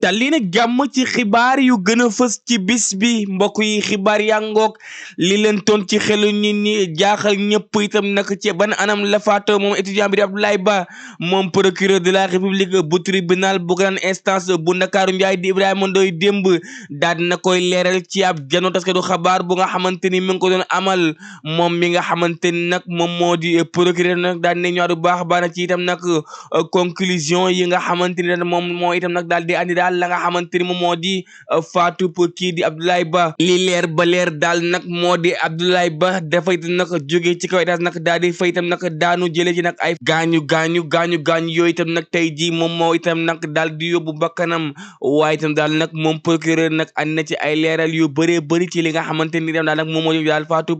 dali nag jàmm ci xibaar yu gën a fës ci bis bi mbokk yi xibaar yangook li leen toon ci xelu nit ñi jaaxal ñëpp itam nag ci ban anam la faatoo moom étudiant bi di Abdoulaye Ba moom procureur de la république bu tribunal bu grande instance bu Ndakaaru Njaay di Ibrahima Ndoye démb daal na koy leeral ci ab jano taskatu xabaar bu nga xamante ni mi ngi ko doon amal moom mi nga xamante ni nag moom moo di procureur nag daal ne ñëwaat bu baax baax na ci itam nag conclusion yi nga xamante ni moom moo itam nag daal di andi daal la nga xamante ni moom moo di faatu kii di Abdoulaye Ba li leer ba leer daal nag moo di Abdoulaye Ba dafa itam nag jóge ci kaw étage nag daal di fay itam nag daanu jële ci nag ay gaañu yooyu itam nag tey jii moom moo itam nag daal di yóbbu bakkanam waaye itam daal nag moom procureur nag andi na ci ay leeral yu bëree bëri ci li nga xamante ni itam daal nag moom moo daal faatu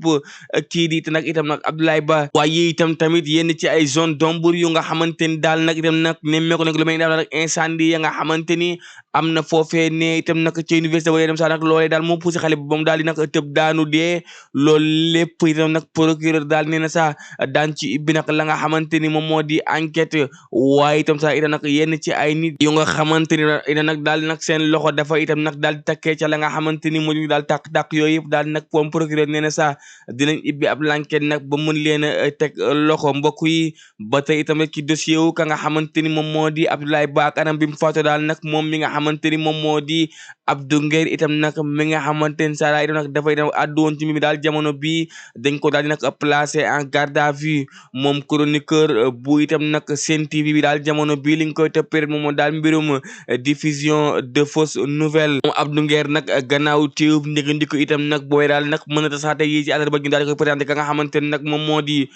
kii di nag itam nag Abdoulaye Ba waaye itam tamit yenn ci ay zone d'ombre yu nga xamante ni daal nag itam nag nemmeeku nag lu mel ni daal nag incendie ya nga xamante ni am na foofee ne itam nag ci université ba dem sax nag loolee daal moo poussé xale bi ba mu daal di nag tëb daanu dee loolu lépp itam nag procureur daal nee na sax daan ci ibbi nag la nga xamante ni moom moo di enquête waaye itam sax itam nag yenn ci ay nit yu nga xamante ni itam nag daal nag seen loxo dafa itam nag daal di takkee ca la nga xamante ni moo di daal tàq-tàq yooyu yëpp daal nag moom procureur nee na sax dinañ ibbi ab enquête nag ba mën leen a teg loxo mbokk yi ba tey itam rek ci dossier wu ka nga xamante ni moom moo di Abdoulaye Ba ak anam bi mu faatu daal nag moom mi nga xamante ni moom moo di Abdou Nguer itam nag mi nga xamante ni saa itam nag dafay itam àddu woon ci mi daal jamono bii dañ ko daal di nag placé en garde à vue moom chroniqueur bu itam nag Sen TV bi daal jamono bii li nga koy toppee moom daal mbirum diffusion de fausses nouvelles moom Abdou Nguer nag gannaaw téew njëgandiku itam nag booy daal nag mën na tasaate yi ci àllarba gi daal di koy présenté ka nga xamante ni nag moom moo di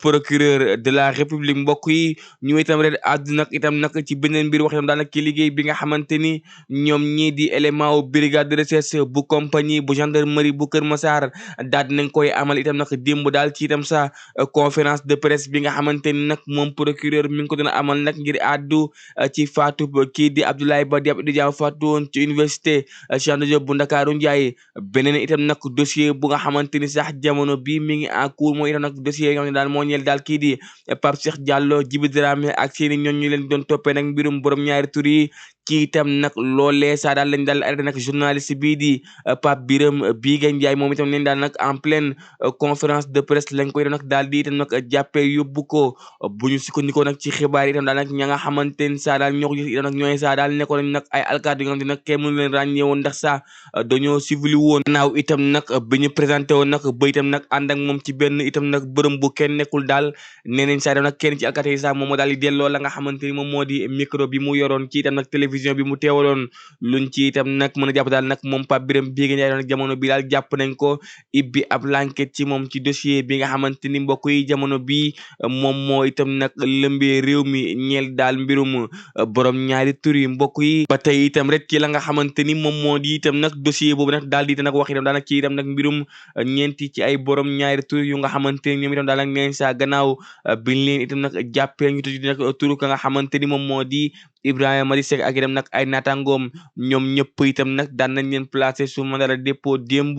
procureur de la république mbokk yi ñu itam rek àddu nag itam nag ci beneen mbir wax itam daal nag ci liggéey bi nga xamante ni ñoom ñii di élément wu brigade de recherche bu compagnie bu gendarmerie bu Kër Massar daal nañ koy amal itam nag démb daal ci itam sa conférence de presse bi nga xamante ni nag moom procureur mi ngi ko doon amal nag ngir àddu ci faatu kii di Abdoulaye Ba di ab étudiant faatu woon ci université Cheikh Anta Diop bu Ndakaaru Njaay beneen itam nag dossier bu nga xamante ni sax jamono bi mi ngi en cours mooy itam nag dossier yoo xam ne daal moo ñeel daal kii di Pape Cheikh Diallo Djiby Dramé ak seeni ñoon ñu leen doon toppee nag mbirum borom ñaari tur yi ci itam nag loolee saa daal lañ daal arrêté nag journaliste bii di Pape Birame Biga Ndiaye moom itam leen daal nag en pleine conférence de presse lañ koy def nag daal di itam nag jàppee yóbbu ko bu ñu sukkandikoo nag ci xibaar yi itam daal nag ña nga xamante ne saa daal ñoo ko gis itam nag ñooy saa daal nekkoon nañ nag ay alkaati yi nga xamante nag kenn mënu leen ràññee woon ndax saa dañoo civil woon naaw itam nag bi ñu présenté woon nag ba itam nag ànd ak moom ci benn itam nag bërëm bu kenn nekkul daal nee nañ saa itam nag kenn ci alkaati yi saa moom moo daal di delloo la nga xamante ni moom moo di micro bi mu yoroon ci itam nag télévision bi mu teewaloon luñ ci itam nag mën a jàpp daal nag moom Pape Birame Biga Ndiaye nag jamono bi daal jàpp nañ ko ibbi ab l'enquête ci moom ci dossier bi nga xamante ni mbokk yi jamono bi moom moo itam nag lëmbee réew mi ñeel daal mbirum borom ñaari tur yi mbokk yi ba tey itam rek ci la nga xamante ni moom moo di itam nag dossier boobu nag daal di itam nag wax itam daal nag ci itam nag mbirum ñeenti ci ay borom ñaari tur yu nga xamante ni ñoom itam daal nag neen sa gannaaw biñ leen itam nag jàppee ñu tudd nag turu ka nga xamante ni moom moo di Ibrahima Madi Seck ak itam nag ay naataangoom ñoom ñëpp itam nag daan nañ leen placé sous mandat de dépôt démb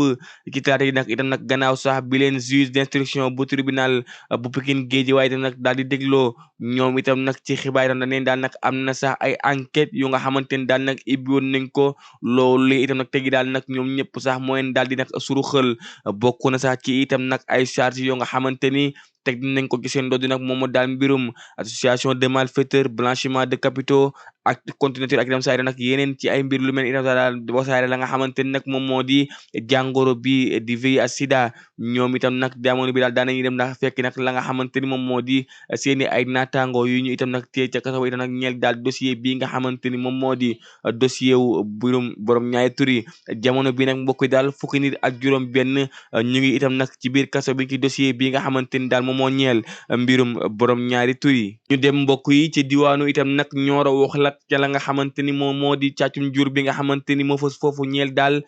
ci talaata yi nag itam nag gannaaw sax bi leen juge d'instruction bu tribunal bu Pikine Guédiawaye itam nag daal di dégloo ñoom itam nag ci xibaar itam dañ leen daal nag am na sax ay enquête yu nga xamante ni daal nag ibbi woon nañ ko loolu itam nag tegi daal nag ñoom ñëpp sax moo leen daal di nag suruxal bokk na sax ci itam nag ay charges yoo nga xamante ni teg nañ ko ci seen dodd nag moom daal mbirum association de malfaiteurs blanchiment de capitaux ak continuité ak itam saa nag yeneen ci ay mbir lu mel itam daal wasaare la nga xamante ni nag moom moo di jàngoro bi di VIH sida ñoom itam nag jamono bi daal daan nañu dem ndax fekk nag la nga xamante ni moom moo di seeni ay naataango yu ñu itam nag téye ca kaso itam nag ñeel daal dossier bi nga xamante ni moom moo di dossier wu mbirum borom ñaari tur yi jamono bi nag mbokk daal fukki nit ak juróom benn ñu ngi itam nag ci biir kaso bi ci dossier bi nga xamante ni daal moom moo ñeel mbirum borom ñaari tur yi ñu dem mbokk yi ci diwaanu itam nag ñooro waxlat ca la nga xamante ni moom moo di càccum jur bi nga xamante ni moo fës foofu ñeel daal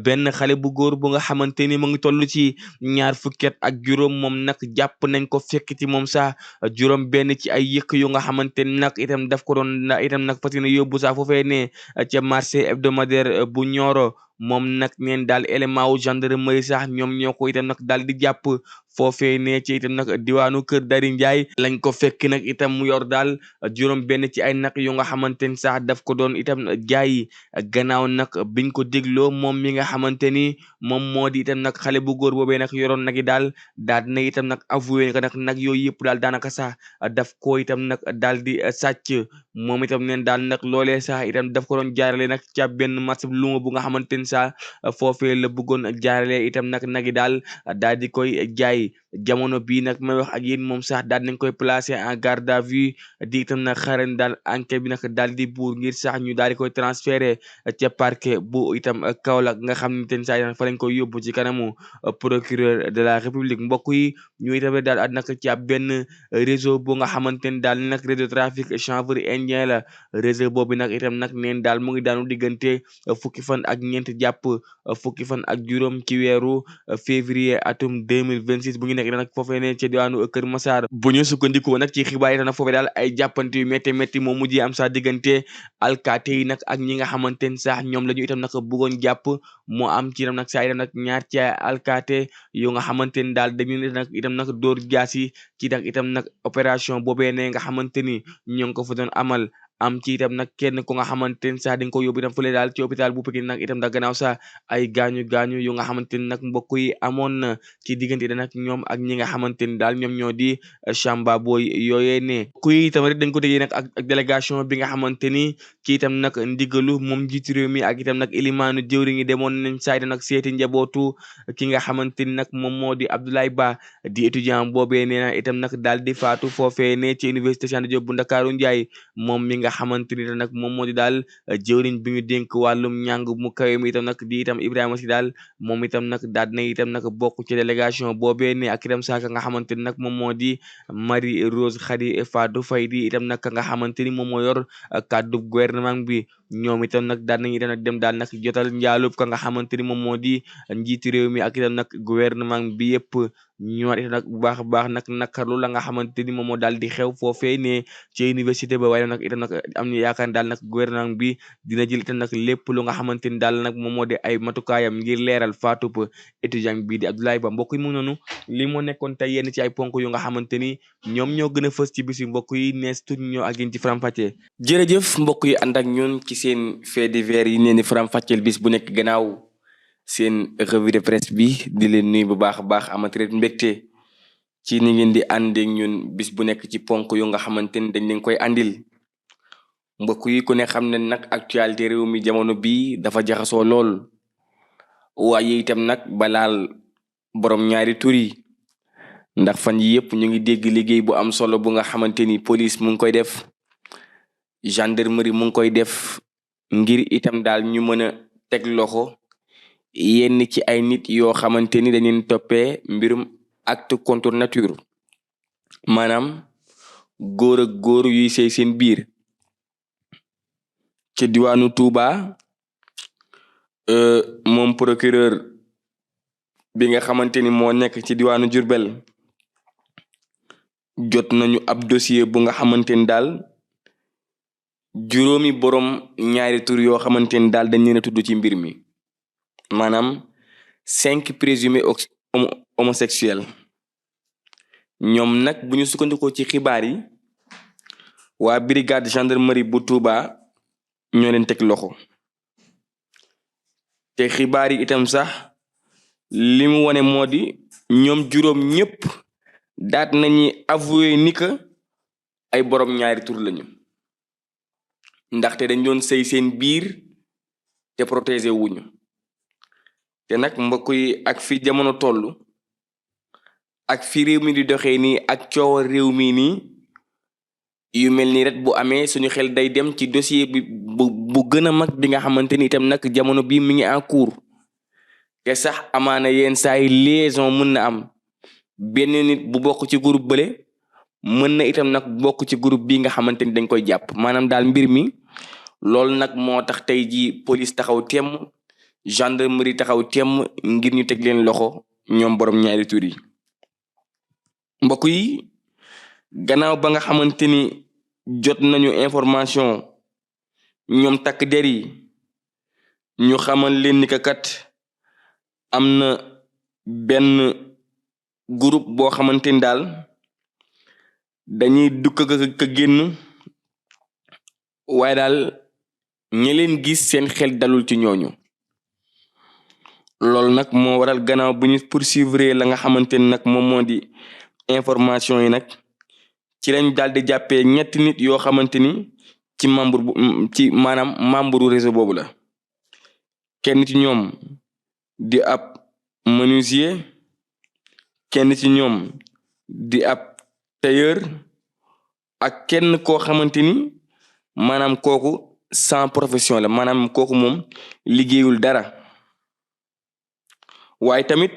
benn xale bu góor bu nga xamante ni mu ngi toll ci ñaar fukki at ak juróom moom nag jàpp nañ ko fekk ci moom sax juróom benn ci ay yëkk yu nga xamante ni nag itam daf ko doon itam nag fas yéene yóbbu sax foofee ne ca marché hebdomadaire bu Nioro moom nag neen daal élément wu gendarmerie sax ñoom ñoo ko itam nag daal di jàpp foofee ne ci itam nag diwaanu Kër Dari Njaay lañ ko fekk nag itam mu yor daal juróom benn ci ay nag yu nga xamante ni sax daf ko doon itam jaay gannaaw nag biñ ko dégloo moom mi nga xamante ni moom moo di itam nag xale bu góor boobee nag yoroon nag yi daal na itam nag avoué que nag yooyu yëpp daal daanaka sax daf ko itam nag daal di sàcc moom itam neen daal nag loolee sax itam daf ko doon jaarale nag ca benn marché luuma bu nga xamante ni sax foofee la bëggoon jaarale itam nag yi daal di koy jaay jamono bii nag may wax ak yéen moom sax daal nañ koy placé en garde à vue di itam nag xaren daal enquête bi nag daal di buur ngir sax ñu daal di koy transféré ca parquet bu itam Kaolack nga xam ne ten saa fa lañ koy yóbbu ci kanamu procureur de la république mbokk yi ñu itam daal nag ci ab benn réseau bu nga xamante ni daal nag réseau trafic chanvre indien la réseau boobu nag itam nag neen daal mu ngi daanu diggante fukki fan ak ñeent jàpp fukki fan ak juróom ci weeru février atum 2026 bu ngi nekk nag foofee ne ci diwaanu Kër Massar bu ñu sukkandikoo nag ci xibaar yi nag foofee daal ay jàppante yu métti métti moo mujjee am sax diggante alkaate yi nag ak ñi nga xamante ni sax ñoom la ñu itam nag bëggoon jàpp moo am ci itam nag saa itam nag ñaar ci alkaate yu nga xamante ni daal dañu ne nag itam nag dóor jaasi ci nag itam nag opération boobee ne nga xamante ni ñoo ngi ko fa doon amal am ci itam nag kenn ku nga xamante ni sax dañ ko yóbbu itam fële daal ci hôpital bu Pikine nag itam nag gannaaw sax ay gaañu yu nga xamante ni nag mbokk yi amoon na ci diggante nag ñoom ak ñi nga xamante ni daal ñoom ñoo di Samba Boy yooyee ne kuy itam rek dañ ko tëjee nag ak délégation bi nga xamante ni ci itam nag ndigalu moom njiitu réew mi ak itam nag ilimaanu jëwriñ yi demoon nañ saa itam nag seeti njabootu ki nga xamante ni nag moom moo di Abdoulaye Ba di étudiant boobee nee na itam nag daal di faatu foofee ne ci université Cheikh Anta Diop bu Ndakaaru Njaay moom mi nga xamante ni nag moom moo di daal jëwriñ bi ñu dénk wàllum njàng mu kawe mi itam nag di itam Ibrahima Sy daal moom itam nag daal na itam nag bokk ci délégation boobee ne ak itam saaka nga xamante ni nag moom moo di Marie Rose Khady Fatou Faye di itam nag nga xamante ni moom moo yor kàddu gouvernement bi ñoom itam nag daal nañu itam nag dem daal nag jotal njaalub ka nga xamante ni moom moo di njiitu réew mi ak itam nag gouvernement bi yëpp ñëwaat itam nag bu baax a baax nag nakarlu la nga xamante ni moom moo daal di xew foofee ne ci université ba waaye nag itam nag am ñu yaakaar daal nag gouvernement bi dina jël itam nag lépp lu nga xamante ni daal nag moom moo di ay matukaayam ngir leeral faatub étudiant bii di Abdoulaye Ba mbokk yi mu noonu li moo nekkoon tey yenn ci ay ponk yu nga xamante ni ñoom ñoo gën a fës ci bis yi mbokk yi nees tuuti ñoo ak yéen ci faram-fàccee jërëjëf mbokk yi ànd ak ñun ci seen fait divers yi leen di faram-fàcceel bis bu nekk gannaaw seen revue de presse bi di leen nuyu bu baax a baax amati rek mbégte ci ni ngeen di ànd ak ñun bis bu nekk ci ponk yu nga xamante ni dañ leen koy andil mbokk yi ku ne xam ne nag actualité réew mi jamono bii dafa jaxasoo lool waaye itam nag balaal borom ñaari tur yi ndax fan yi yëpp ñu ngi dégg liggéey bu am solo bu nga xamante ni police mu ngi koy def gendarmerie mu ngi koy def ngir itam daal ñu mën a teg loxo yenn ci ay nit yoo xamante ni dañu toppee mbirum acte contre nature maanaam góor ak góor yuy sey seen biir ci diwaanu Touba moom procureur bi nga xamante ni moo nekk ci diwaanu Diourbel jot nañu ab dossier bu nga xamante ni daal juróomi borom ñaari tur yoo xamante ni daal dañ leen a tudd ci mbir mi maanaam 5 présumés homosexuels ñoom nag bu ñu sukkandikoo ci xibaar yi waa brigade gendarmerie bu Touba ñoo leen teg loxo te xibaar yi itam sax li mu wane moo di ñoom juróom ñëpp daat nañuy avoué ni que ay borom ñaari tur lañu ndaxte dañ doon sëy seen biir te protégé wuñu te nag mbokk yi ak fi jamono toll ak fi réew mi di doxee nii ak coow réew mi nii yu mel nii rek bu amee suñu xel day dem ci dossier bi bu gën a mag bi nga xamante ni itam nag jamono bi mi ngi en cours te sax amaana yenn saa yi liaison mën na am benn nit bu bokk ci groupe bële mën na itam nag bokk ci groupe bi nga xamante ni dañ koy jàpp maanaam daal mbir mi loolu nag moo tax tey ji police taxaw temm gendarmerie taxaw temm ngir ñu teg leen loxo ñoom borom ñaari tur yi mbokk yi gannaaw ba nga xamante ni jot nañu information ñoom takk der yi ñu xamal leen ni kat am na benn groupe boo xamante ni daal dañuy dukk ka génn waaye daal ñi leen gis seen xel dalul ci ñooñu. loolu nag moo waral gannaaw bu ñu poursuivre la nga xamante ni nag moom moo di information yi nag ci lañ daal di jàppee ñetti nit yoo xamante ni ci maanaam membre réseau boobu la. kenn ci ñoom di ab menuisier, kenn ci ñoom di ab tailleur, ak kenn koo xamante ni maanaam kooku sans profession la, maanaam kooku moom liggéeyul dara. waaye tamit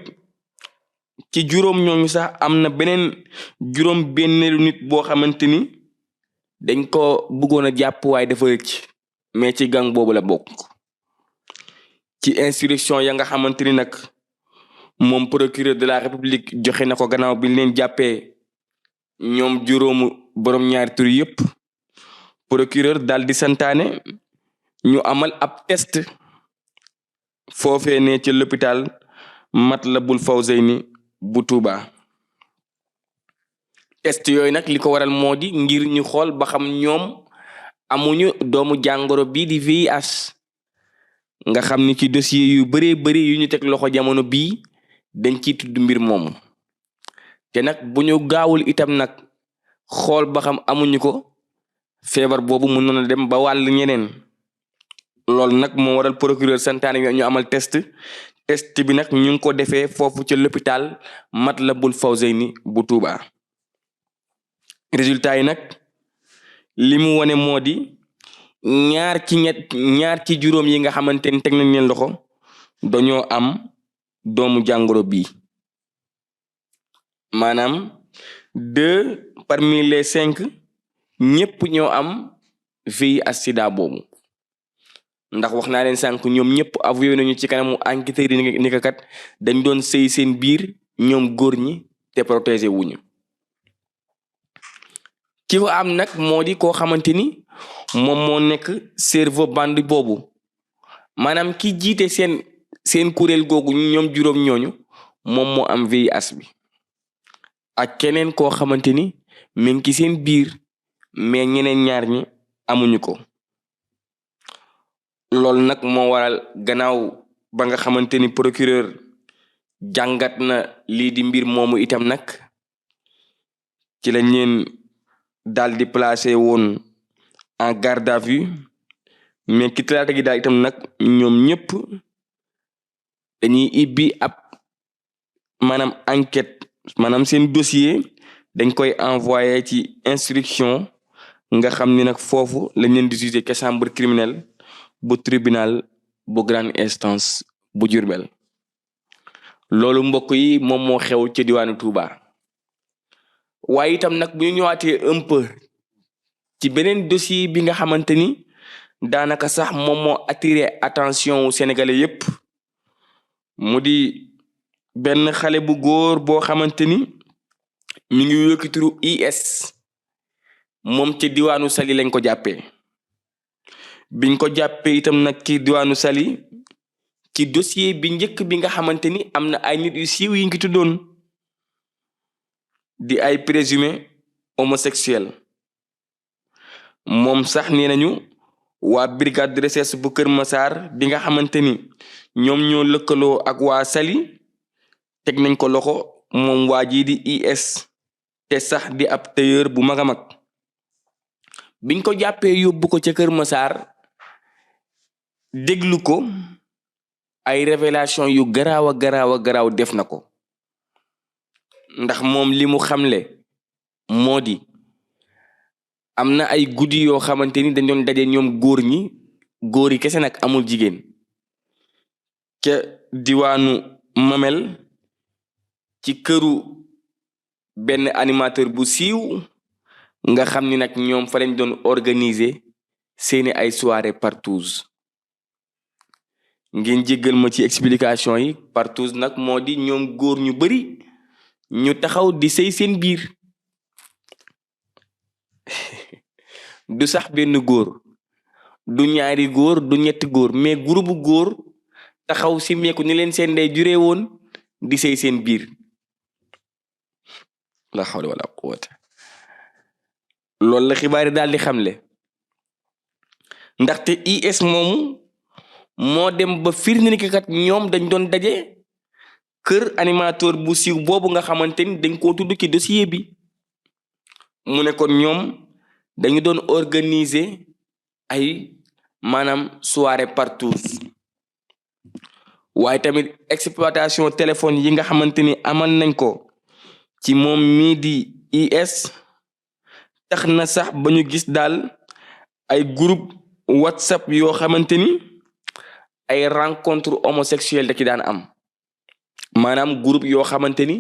ci juróom ñooñu sax am na beneen juróom benneelu nit boo xamante ni dañ ko bëggoon a jàpp waaye dafa rëcc, mais ci gang boobu la bokk. ci instruction ya nga xamante ni nag moom procureur de la république joxe na ko gannaaw bi leen jàppee ñoom juróomu borom ñaari tur yépp, procureur daal di santaane ñu amal ab test foofee ne ci l'hôpital Matlaboul Fawzeyni bu Touba. test yooyu nag li ko waral moo di ngir ñu xool ba xam ñoom amuñu doomu jàngoro bii di VIH, nga xam ni ci dossier yu bëree bëri yu ñu teg loxo jamono bii dañ ciy tudd mbir moomu. te nag bu ñu gaawul itam nag xool ba xam amuñu ko, feebar boobu mën na dem ba wàll ñeneen. loolu nag moo waral procureur santaane ñu amal test bi nag ñu ngi ko defee foofu ca l'hôpital Matlaboul Fawzeyni bu Touba. résultat yi nag li mu wane moo di ñaar ci juróom yi nga xamante ni teg nañ leen loxo dañoo am doomu jàngoro bii. maanaam 2 parmi les 5 ñëpp ñoo am VIH sida boobu. ndax wax naa leen sànq ñoom ñëpp avoué nañu ci kanamu enquêteurs yi ni ko kat dañ doon sëy seen biir ñoom góor ñi te protégé wuñu. ki ko am nag moo di koo xamante ni moom moo nekk cerveau bande boobu, maanaam ki jiite seen kuréel googu ñoom juróom ñooñu moom moo am VIH bi. ak keneen koo xamante ni mi ngi ci seen biir mais ñeneen ñaar ñi amuñu ko. loolu nag moo waral gannaaw ba nga xamante ni procureur jàngat na lii di mbir moomu itam nag ci lañ leen daal di placé woon en garde à vue, mais ki talaata gi daal itam nag ñoom ñëpp dañuy ibbi ab maanaam enquête, maanaam seen dossier dañ koy envoyé ci instruction nga xam ni nag foofu lañ leen di jugé ca chambre criminelle bu tribunal bu grande instance bu Diourbel. loolu mbokk yi moom moo xew ci diwaanu Touba. waaye itam nag bu ñu ñëwaatee un peu ci beneen dossier bi nga xamante ni daanaka sax moom moo attiré attention wu sénégalais yépp, mu di benn xale bu góor boo xamante ni mi ngi wékki turu IS. moom ci diwaanu Saly lañ ko jàppee. biñ ko jàppee itam nag ci diwaanu Saly ci dossier bi njëkk bi nga xamante ni am na ay nit yu siiw yi ngi tuddoon di ay présumé homosexuel. moom sax nee nañu waa brigade de recherche bu Kër Massar bi nga xamante ni ñoom ñoo lëkkaloo ak waa Saly teg nañ ko loxo moom waa jii di IS te sax di ab tailleur bu mag a mag. biñ ko jàppee yóbbu ko ca Kër Massar déglu ko, ay révélation yu garaaw a garaaw def na ko. ndax moom li mu xamle moo di am na ay guddi yoo xamante ni dañ doon daje ñoom góor yi kese nag amul jigéen, ca diwaanu Mamel ci këru benn animateur bu siiw nga xam ni nag ñoom fa lañ doon organiser seeni ay soirée partouze. ngeen jéggal ma ci explication yi, partouze nag moo di ñoom góor ñu bari ñu taxaw di sëy seen biir. du sax benn góor, du ñaari góor, du ñetti góor, mais groupe góor taxaw si meeku ni leen seen ndey juree woon di sëy seen biir. la hawla wala quwwata loolu la xibaar yi daal di xamle ndaxte IS moomu moo dem ba firnde ni kat ñoom dañ doon daje kër animateur bu siiw boobu nga xamante ni dañ koo tudd ci dossier bi mu ne kon ñoom dañu doon organiser ay maanaam soirée partout waaye tamit exploitation téléphone yi nga xamante ni amal nañ ko ci moom mii di IS tax na sax ba ñu gis daal ay groupe WhatsApp yoo xamante ni ay rencontre homosexuelle da ci daan am maanaam groupe yoo xamante ni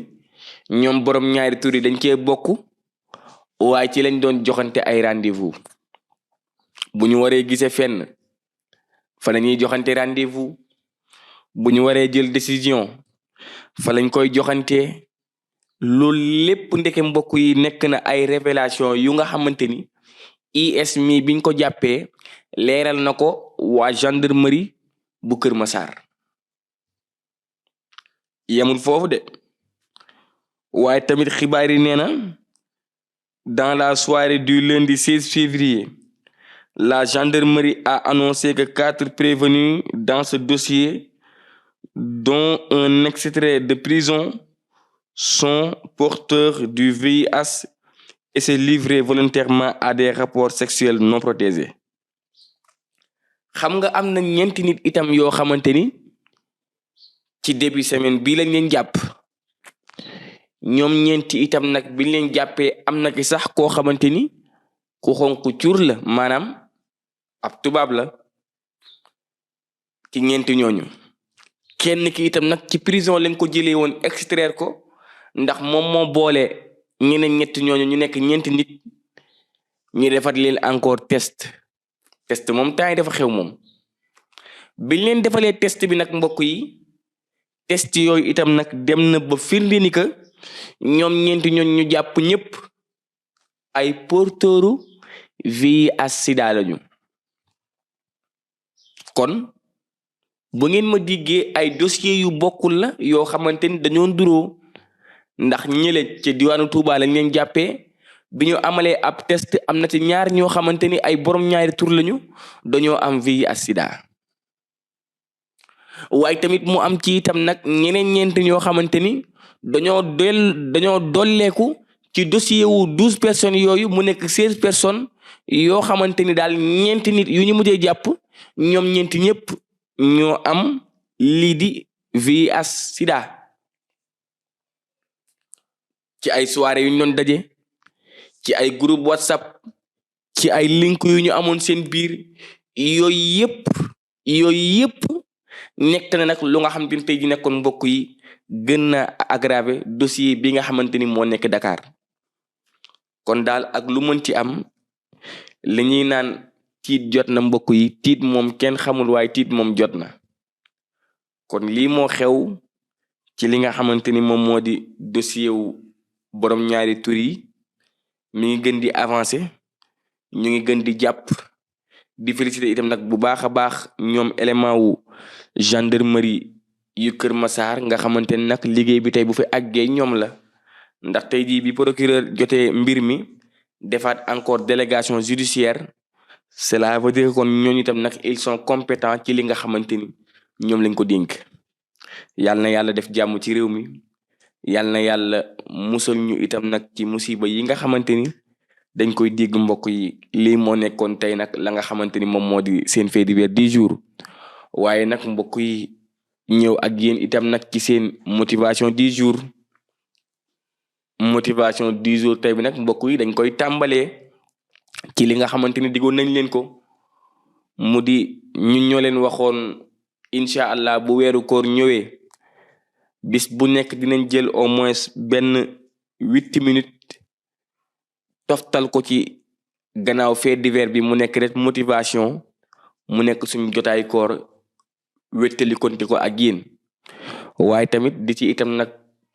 ñoom borom ñaari tur yi dañ cee bokk waaye ci lañ doon joxante ay rendez-vous bu ñu waree gisee fenn fa la ñuy joxante rendez-vous bu ñu waree jël décision fa lañ koy joxante loolu lépp ndeke mbokk yi nekk na ay révélation yu nga xamante ni IS mi biñ ko jàppee leeral na ko waa gendarmerie bu Kër Massar yamul foofu de waaye tamit xibaar yi nee na dans la soirée du lundi 16 février la gendarmerie a annoncé que 4 prévenus dans ce dossier dont un extrait de prison sont porteurs du VIH et se livraient volontairement à des rapports sexuels non protégés xam nga am na ñeenti nit itam yoo xamante ni ci début semaine bii lañ leen jàpp ñoom ñeenti itam nag biñ leen jàppee am na ki sax koo xamante ni ku xonq cuur la maanaam ab tubaab la ci ñeenti ñooñu kenn ki itam nag ci prison lañ ko jëlee woon extraire ko ndax moom moo boole ñeneen ñetti ñooñu ñu nekk ñeenti nit ñu defat leen encore test moom temps yi dafa xew moom biñ leen defalee test bi nag mbokk yi test yooyu itam nag dem na ba firnde ni que ñoom ñeenti ñooñu ñu jàpp ñëpp ay porteuru VIH sida lañu kon bu ngeen ma diggee ay dossier yu bokkul la yoo xamante ni dañoo nduroo ndax ñële ci diwaanu Touba lañ leen jàppee bi ñu amalee ab test am na ci ñaar ñoo xamante ni ay borom ñaari tur lañu dañoo am VIH sida waaye tamit mu am ci itam nag ñeneen ñeenti ñoo xamante ni dañoo dolleeku ci dossier wu 12 personnes yooyu mu nekk 16 personnes yoo xamante ni daal ñeenti nit yu ñu mujjee jàpp ñoom ñeenti ñëpp ñoo am lii di VIH sida ci ay soirée yu ñu doon daje ci ay groupe WhatsApp ci ay link yu ñu amoon seen biir yooyu yëpp nekk na nag lu nga xamante ni tey ji nekkoon mbokk yi gën na aggravé dossier bi nga xamante ni moo nekk Dakar kon daal ak lu mën ci am li ñuy naan tiit jot na mbokk yi tiit moom kenn xamul waaye tiit moom jot na kon lii moo xew ci li nga xamante ni moom moo di dossier wu borom ñaari tur yi mi ngi gën di avancé ñu ngi gën di jàpp di félicité itam nag bu baax a baax ñoom élément wu gendarmerie yu Kër Massar nga xamante ni nag liggéey bi tey bu fi àggee ñoom la ndax tey jii bi procureur jotee mbir mi defaat encore délégation judiciaire cela veut dire kon ñooñu itam nag ils sont compétents ci li nga xamante ni ñoom lañ ko dénk yàlla na yàlla def jàmm ci réew mi yàlla na yàlla musal ñu itam nag ci musiba yi nga xamante ni dañ koy dégg mbokk yi lii moo nekkoon tey nag la nga xamante ni moom moo di seen fait divers du jour waaye nag mbokk yi ñëw ak yéen itam nag ci seen motivation du jour tey bi nag mbokk yi dañ koy tàmbalee ci li nga xamante ni diggoon nañ leen ko mu di ñun ñoo leen waxoon incha allah bu weeru koor ñëwee bis bu nekk dinañ jël au moins benn 8 minutes toftal ko ci gannaaw fait divers bi mu nekk rek motivation mu nekk suñu jotaay koor wéttali konti ko ak yéen waaye tamit di ci itam nag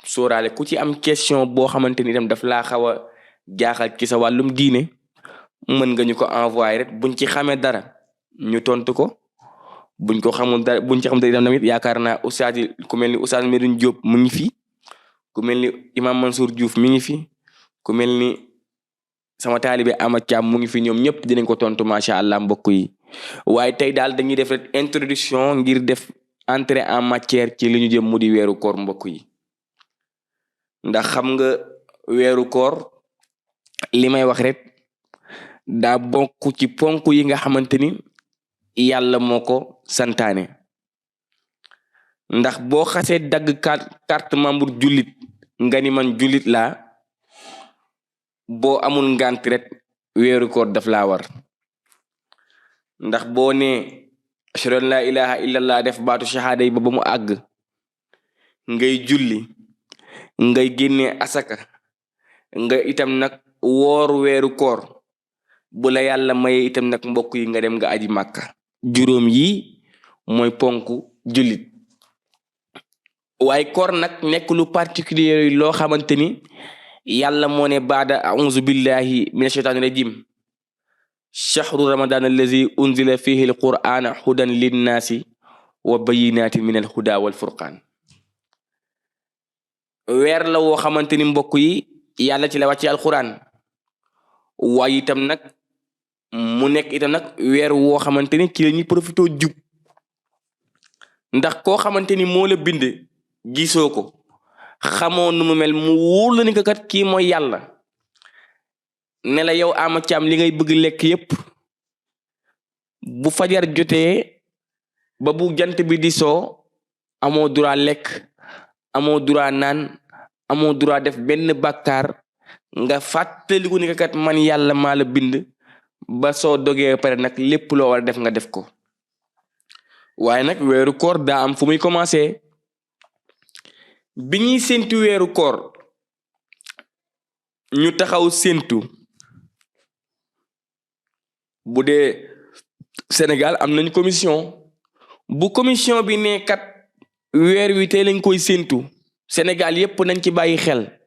sóoraale ku ci am question boo xamante ni itam daf laa xaw a jaaxal ci sa wàllum diine mën nga ñu ko envoyé rek buñ ci xamee dara ñu tontu ko buñ ko xamul dara buñ ci xam dara itam tamit yaakaar naa oustaz ku mel ni oustaz Medoune Diop mu ngi fi ku mel ni imam Mansour Diouf mi ngi fi ku mel ni sama taalibe Ama Thiam mu ngi fi ñoom ñëpp dinañ ko tontu macha allah mbokk yi waaye tey daal dañuy def rek introduction ngir def entrée en matière ci li ñu jëm mu di weeru koor mbokk yi ndax xam nga weeru koor li may wax rek daa bokk ci ponk yi nga xamante ni yàlla moo ko santaane ndax boo xasee dagg carte membre jullit nga ni man jullit laa boo amul ngant rek weeru koor daf laa war ndax boo nee ashhadu an laa ilaha illallah def baatu shahada yi ba mu àgg ngay julli ngay génnee asaka nga itam nag woor weeru koor bu la yàlla maye itam nag mbokk yi nga dem nga aji màkka juróom yi mooy ponk jullit waaye koor nag nekk lu particulier yi loo xamante ni yàlla moo ne baada a'uuzu billahi mina shaytaani rajim shahru ramadan allazi unzila fihi alqur'ana hudan linnaasi wa bayyinatin min alhuda wal furqaan weer la woo xamante ni mbokk yi yàlla ci la wàcce alquran waaye itam nag mu nekk itam nag weer woo xamante ni ci la ñuy profité jub ndax koo xamante ni moo la bind gisoo ko xamoo nu mu mel mu wóor la ni ko kat kii mooy yàlla ne la yow Ama Thiam li ngay bëgg lekk yépp bu fajar jotee ba bu jant bi di soo amoo droit lekk amoo droit naan amoo droit def benn bàkkaar nga fàttaliku ni ko kat man yàlla maa la bind ba soo dogee pare nag lépp loo war a def nga def ko waaye nag weeru koor daa am fu muy commencé bi ñuy séntu weeru koor ñu taxaw séntu bu dee Sénégal am nañ commission bu commission bi ne kat weer wi tey lañ koy séntu Sénégal yépp nañ ci bàyyi xel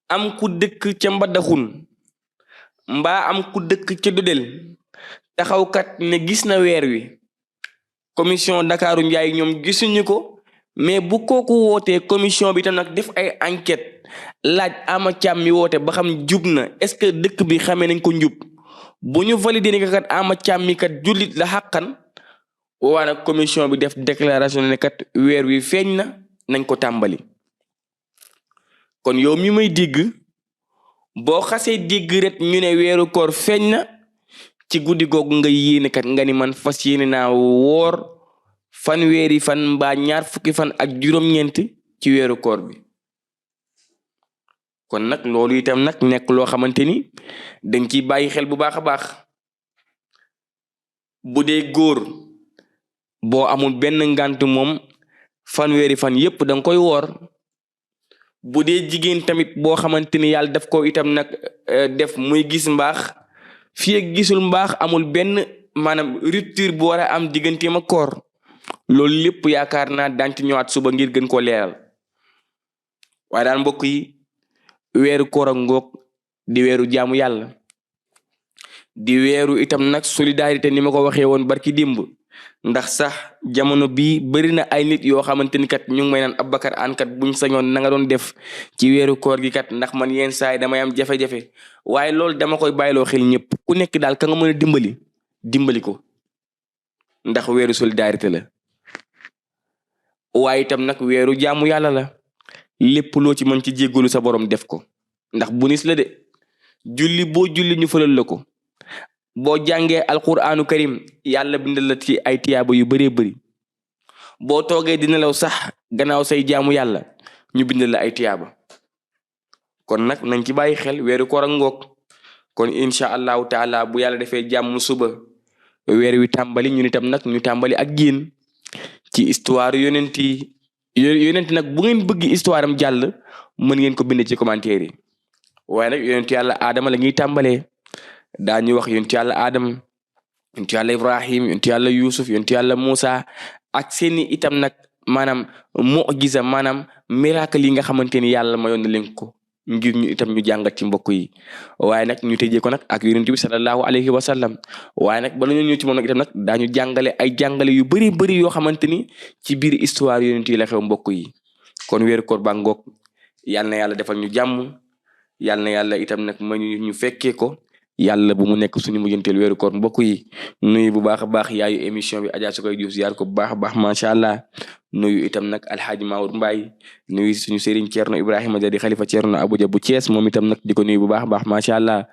am ku dëkk ca Mbadakhoune mbaa am ku dëkk ca Dodel taxaw kat ne gis na weer wi commission Ndakaaru Njaay ñoom gisuñu ko mais bu kooku wootee commission bi tam nag def ay enquête laaj Ama Thiam mi woote ba xam jub na est-ce que dëkk bi xamee nañ ko njub bu ñu validé ni kat Ama Thiam mi kat jullit la xàqan waa nag commission bi def déclaration ne kat weer wi feeñ na nañ ko tàmbali kon yow mi may digg boo xasee digg rek ñu ne weeru koor feeñ na ci guddi googu nga yéene kat nga ni man fas yéene naa woor fanweeri fan mbaa ñaar fukki fan ak juróom-ñeent ci weeru koor bi kon nag loolu itam nag nekk loo xamante ni dañ ciy bàyyi xel bu baax a baax bu dee góor boo amul benn ngant moom fanweeri fan yépp danga koy woor bu dee jigéen tamit boo xamante ni yàlla daf ko itam nag def muy gis mbaax fii ak gisul mbaax amul benn maanaam rupture bu war a am digganteem ak koor loolu lépp yaakaar naa daan ci ñëwaat suba ngir gën koo leeral waaye daal mbokk yi weeru koor ak ngoog di weeru jaamu yàlla di weeru itam nag solidarité ni ma ko waxee woon barki démb ndax sax jamono bii bari na ay nit yoo xamante ni kat ñu ngi may naan Aboubacar Hann kat buñ sañoon na nga doon def ci weeru koor gi kat ndax man yenn saa yi damay am jafe-jafe waaye loolu dama koy bàyyiloo xel ñëpp ku nekk daal ka nga mën a dimbali ko ndax weeru solidarité la waaye itam nag weeru jaamu yàlla la lépp loo ci mën ci jéggalu sa borom def ko ndax bunis la de julli boo julli ñu fëlal la ko boo jàngee alquranu karim yàlla bindal la ci ay tiyaaba yu bëree bëri boo toogee di nelaw sax gannaaw say jaamu yàlla ñu bindal la ay tiyaaba kon nag nañ ci bàyyi xel weeru koor ak ngoog kon incha allahu taala bu yàlla defee jàmm suba weer wi tàmbali ñun itam nag ñu tàmbali ak yéen ci histoire yonent nag bu ngeen bëgg histoire am jàll mën ngeen ko bind ci commentaire yi waaye nag yonent yàlla Adama la ñuy tàmbalee daañu wax yonent yàlla Adam yonent yàlla Ibrahim yonent yàlla Yusuf yonent yàlla Musa ak seeni itam nag maanaam mu'jiza maanaam miracle yi nga xamante ni yàlla mayoon na leen ko ngir ñu itam ñu jàngat ci mbokk yi waaye nag ñu tëjee ko nag ak yonent bi sallallahu alayhi wa sallam waaye nag bala ñu ñëw ci moom nag itam nag daañu jàngale ay jàngale yu bëri yoo xamante ni ci biir histoire yonent yi la xew mbokk yi kon weeru koor ba ngoog yal na yàlla defal ñu jàmm yàlla na yàlla itam nag ma ñu fekkee ko yàlla bu mu nekk suñu mujjanteel weeru koor mbokk yi nuyu bu baax a baax yaayu émission bi Adja Sokoy Diouf ziar ko bu baax a baax macha allah nuyu itam nag alxaaji Maour Mbaye nuyu suñu Serigne Thierno Ibrahima Dia di xalifa Thierno Abuja bu Thiès moom itam nag di ko nuyu bu baax a baax macha allah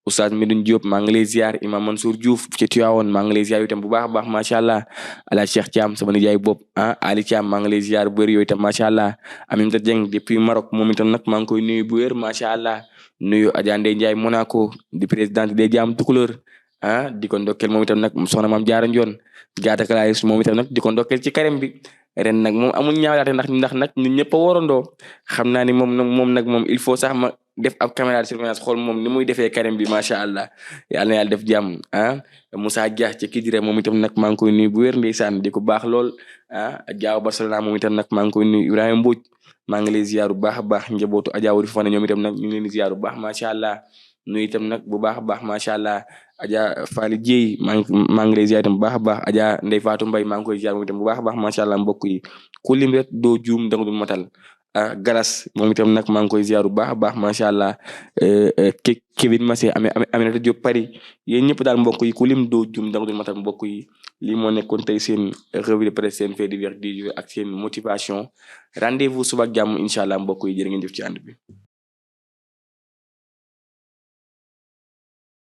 Oustaz Medoune Diop maa ngi lay ziar Imam Mansour Diouf ci Tivaouane maa ngi lay ziar itam bu baax a baax macha allah ala Cheikh Thiam sama nijaay bopp Ali Thiam maa ngi lay ziar bu wér yooyu itam macha allah Aminata Dieng depuis Maroc moom itam nag maa ngi koy nuyu bu wér macha allah nuyu Adja Ndeye Ndiaye Monaco di présidente des Jaam Tukulóor di ko ndokkel moom itam nag soxna Maam Jaara Njoon jaatakalaay moom itam nag di ko ndokkel ci carême bi ren nag moom amul ñaawlaate ndax nag ñun ñëpp a warandoo xam naa ni moom il faut sax ma def ab caméra de surveillance xool moom ni muy defee carême bi macha allah yàlla na yàlla def jàmm Moussa Dia ci Kidira moom itam nag maa ngi koy nuyu bu wér ndeysaan di ko baax lool Jaaw Barcelona moom itam nag maa ngi koy nuyu Ibrahima Mbodj maa ngi lay ziar bu baax a baax njabootu Adja Wuri Fane ñoom itam nag ñu ngi leen di ziar bu baax macha allah nuyu itam nag bu baax a baax macha allah Adja Fally Dieye maa ngi lay ziar itam bu baax a baax Adja Ndeye Fatou Mbaye maa ngi koy ziar moom itam bu baax a baax macha allah mbokk yi ku lim rek doo juum danga du matal Galas moom itam nag maa ngi koy ziar bu baax a baax macha allah Kevin Massé Aminata Diop Paris yéen ñëpp daal mbokk yi ku lim doo juum danga du matal mbokk yi lii moo nekkoon tey seen revue de presse seen fait divers du jour ak seen motivation rendez-vous suba ak jàmm incha allah mbokk yi jërë ngeen jëf ci ànd bi